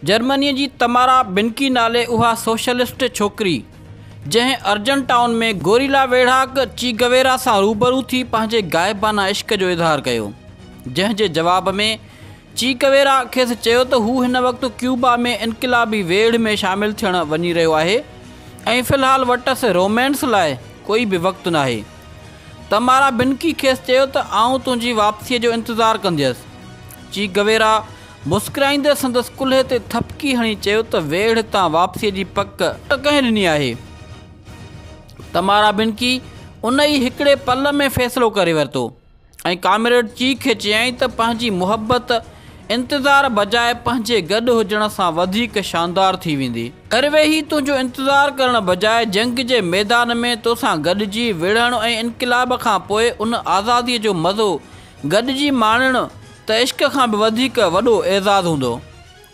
جرمنيء جي تمارا بنڪي نالي اها سوشلسٽ ڇوڪري، جنهن ارجنٽائن ۾ گوريلا ويڙهاڪ چي گويرا سان روبرو ٿي پنهنجي غائبانه عشق جو اظهار ڪيو، جنهن جي جواب ۾ چي گويرا کيس چيو ته هو هن وقت ڪيوبا ۾ انقلابي ويڙهه ۾ شامل ٿيڻ وڃي رهيو آهي ۽ في الحال وٽس رومانس لاء ڪوئي به وقت ناهي. تمارا بنڪي کيس چيو ته آئون تنهنجي واپسيء جو انتظار ڪنديس. چي گويرا مسڪرائيندي سندس ڪلهي تي ٿپڪي هڻي چيو ته ويڙهه تان واپسيء جي پڪ ڪنهن ڏني آهي؟ تمارا بنڪي ان ئي هڪڙي پل ۾ فيصلو ڪري ورتو ۽ ڪامريڊ چي کي چيائين ته پنهنجي محبت انتظار بجاء پنهنجي گڏ هجڻ سان وڌيڪ شاندار ٿي ويندي. گهر ويهي تنهنجو انتظار ڪرڻ بجاء جنگ جي ميدان ۾ توسان گڏجي وڙهڻ ۽ انقلاب کان پوء ان آزاديء جو مزو گڏجي ماڻڻ ته عشق کان به وڌيڪ وڏو اعزاز هوندو.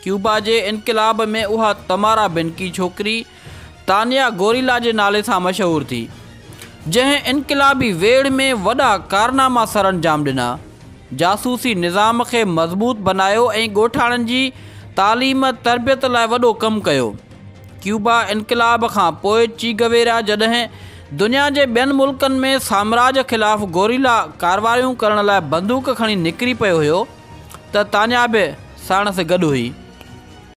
ڪيوبا جي انقلاب ۾ اها تمارا بنڪي ڇوڪري تانيا گوريلا جي نالي سان مشهور ٿي، جنهن انقلابي ويڙهه ۾ وڏا ڪارناما سرانجام ڏنا، جاسوسي نظام کي مضبوط بنايو ۽ ڳوٺاڻن جي تعليم تربيت لاء وڏو ڪم ڪيو. ڪيوبا انقلاب کان پوء چي گويرا جڏهن دنيا جي ٻين ملڪن ۾ سامراج خلاف گوريلا ڪاروايون ڪرڻ لاء بندوق کڻي نڪري پيو هيو ته تانيا به ساڻس گڏ هئي.